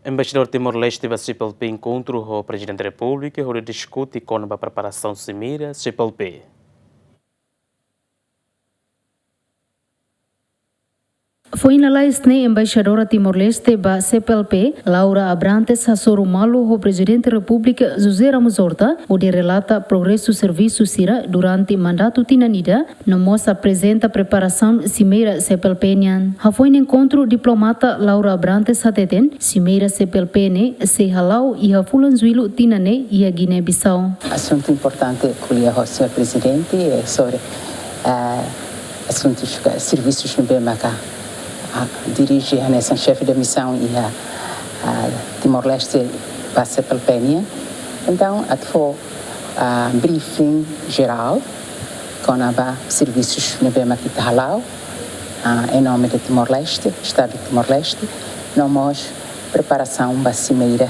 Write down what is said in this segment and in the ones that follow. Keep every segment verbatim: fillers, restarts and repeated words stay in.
Embaixadór Timor-Leste ba C P L P enkontru ho Prezidente Repúblika hodi diskute kona-ba preparasaun simeira C P L P. Foin lalais ne'e Embaixadora Timor-Leste ba C P L P, Laura Abrantes, hasoru malu ho Prezidente Repúblika José Ramos Horta, hodi relata progresu servisu sira durante mandatu tinan ida, no mós aprezenta preparasaun simeira C P L P nian. Hafoin enkontru, diplomata Laura Abrantes hateten, simeira C P L P ne'e sei hala'o iha fulan Jullu tinan ne'e iha Guiné-Bissau. Asuntu importante ko'alia ho señór Prezidente é sobre, ah, asuntus ka servisus ne'ebé maka, ah, dirije hanesan xefe de misaun iha, ah, Timor-Leste ba C P L P nian. Entaun, atu fó, ah, briefing jerál kona-ba servisus ne'ebé maka ita hala'o, ah, em nome de Timor-Leste, Estado de Timor-Leste, no mós preparasaun ba simeira,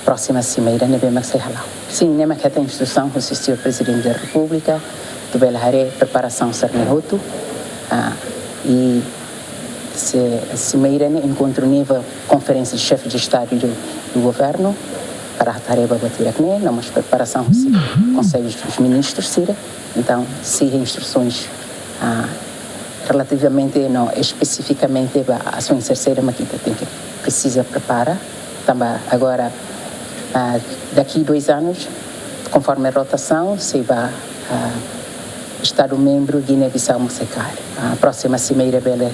próxima simeira ne'ebé maka sei hala'o. Sin, ne'e maka hetan instrusaun husi señór Prezidente da Repúblika, atu bele haree preparasaun sira-ne'e hotu, ah, i se, simeira ne'e enkontru nivel Conferência de Chefes de Estado e do, do Governo, para atu haree ba buat hirak ne'e, no mós preparasaun husi Conselho dos Ministros sira. Entaun, sei instrusaun, ah, relativamente, no espesifikamente ba asaun sira-ne'ebé maka ita tenke, presiza prepara. Tanba agora, ah, daqui dois anos, konforme rotasaun, sei ba, ah, Estadu membru Guiné-Bissau mós sei kaer. Ah, próxima simeira bele,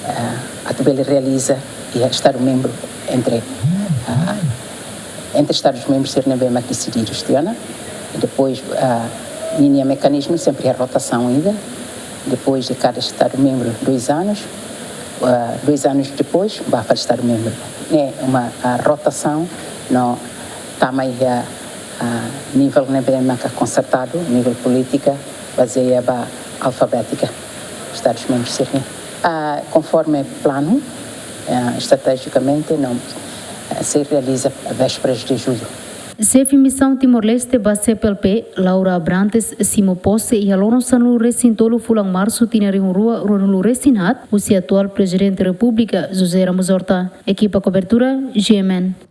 ah, atu bele realiza iha Estadu membru entre, ah, entre Estadus membrus sira ne'ebé maka desididus tiha ona. I depois, ah, ninia mekanizmu sempre é rotasaun ida. Depois de cada Estadu membru, dois anos, ah, dois anos depois, ba fali Estadu membru. Ne'e uma, ah, rotasaun, no tama iha, ah, nivel ne'ebé maka konsertadu, nivel polítika, bazeia ba alfabétika, Estadus membrus sira-ne'e. Ah, konforme planu, ah, estrategicamente, no, ah, sei realiza vésperas de Julho. Xefe misaun Timor-Leste ba C P L P, Laura Abrantes, simu pose iha loron sanulu-resin-tolu fulan Marsu tinan rihun rua ruanulu-resin-haat, husi atuál Prezidente Repúblika José Ramos Horta. Ekipa kobertura, G M N.